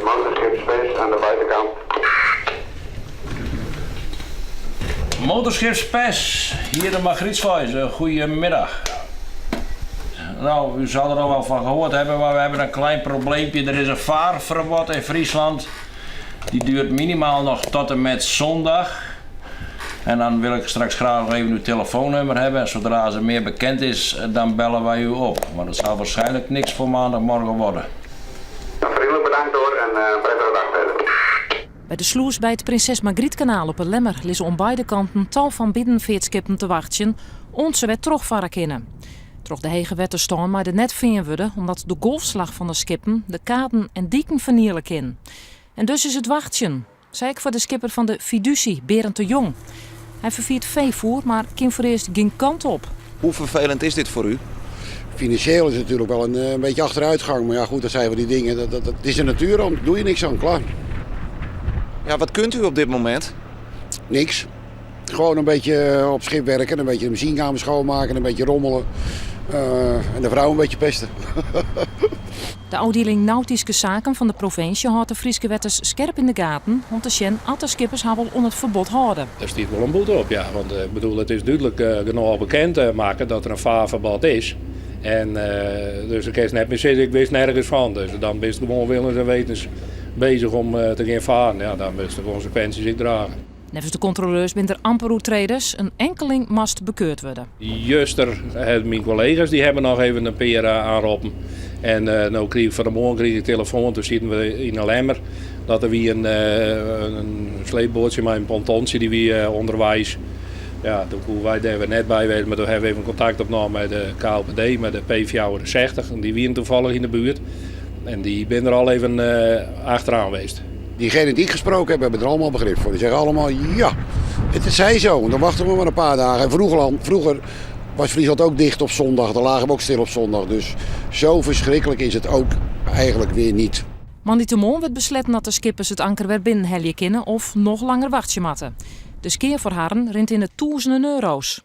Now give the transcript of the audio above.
Motorschip Spes aan de buitenkant. Motorschip Spes, hier de Margrietsluis. Goedemiddag. Nou, u zal er al wel van gehoord hebben, maar we hebben een klein probleempje. Er is een vaarverbod in Friesland. Die duurt minimaal nog tot en met zondag. En dan wil ik straks graag nog even uw telefoonnummer hebben. En zodra ze meer bekend is, dan bellen wij u op. Maar dat zal waarschijnlijk niks voor maandagmorgen worden. Nou, vriendelijk bedankt hoor en een prettige dag verder. By de slûs by it Prinses Margrietkanaal op 'e Lemmer lizze oan beide kanten tal fan binnenfeartskippen te wachtsjen oant se wer trochfarre kinne. Troch de hege wetterstân mei der net fearn wurde omdat de golfslach fan de skippen de kaden en diken ferniele kin. En dus is it wachtsjen, sa ek foar de skipper fan de Fiducie, Berend de Jong. Hy ferfiert feefoer, mar kin foarearst gjin kant op. Hoe vervelend is dit voor u? Financieel is het natuurlijk wel een beetje achteruitgang. Maar ja, goed, dat zijn van die dingen. Dat is de natuur, daar doe je niks aan, klaar. Ja, wat kunt u op dit moment? Niks. Gewoon een beetje op schip werken, een beetje de machinekamer schoonmaken, een beetje rommelen. En de vrouw een beetje pesten. De ôfdieling Nautyske Saken fan de provinsje hâldt de Fryske wetters skerp yn de gaten om te sjen oft de skippers har wol oan it ferbod hâlde. Der stiet wol in boete op, ja. Want ik bedoel, it is dúdlik genôch bekend makke dat der in faarferbod is. En dus dan kinst net mear sizze, ik wist nergens fan. Dus dan bist gewoan willens en wetens bezich om te gean faren. Ja, dan moatst de konsekwinsjes ek drage. Neffens de kontroleurs binne der amper oertreders, in enkeling moast bekeurd wurde. Juster, myn kollega's dy hawwe noch even in pear oanroppen. En no krige ik fan 'e moarn krige ik telefoan, doe sieten we yn 'e Lemmer, dat der wie in sleepboatsje mei in pontontsje, dy wie ûnderweis. Ja, doe koene wy dêr wer net by wêze, mar doe hawwe we even kontakt opnommen mei de KLPD, mei de P64. En dy wienen toevallig yn de buert en dy binne der al even achteraan west. Diegenen die ik gesproken heb, hebben er allemaal begrip voor. Die zeggen allemaal, ja, het zij zo. En dan wachten we maar een paar dagen. En vroeger, vroeger was Friesland ook dicht op zondag. Dan lagen we ook stil op zondag. Dus zo verschrikkelijk is het ook eigenlijk weer niet. Moandeitemoarn wurdt besletten oft de skippers it anker wer binnenhelje kinne of noch langer wachtsje moatte. De skea foar harren rint yn de tûzenen euro's.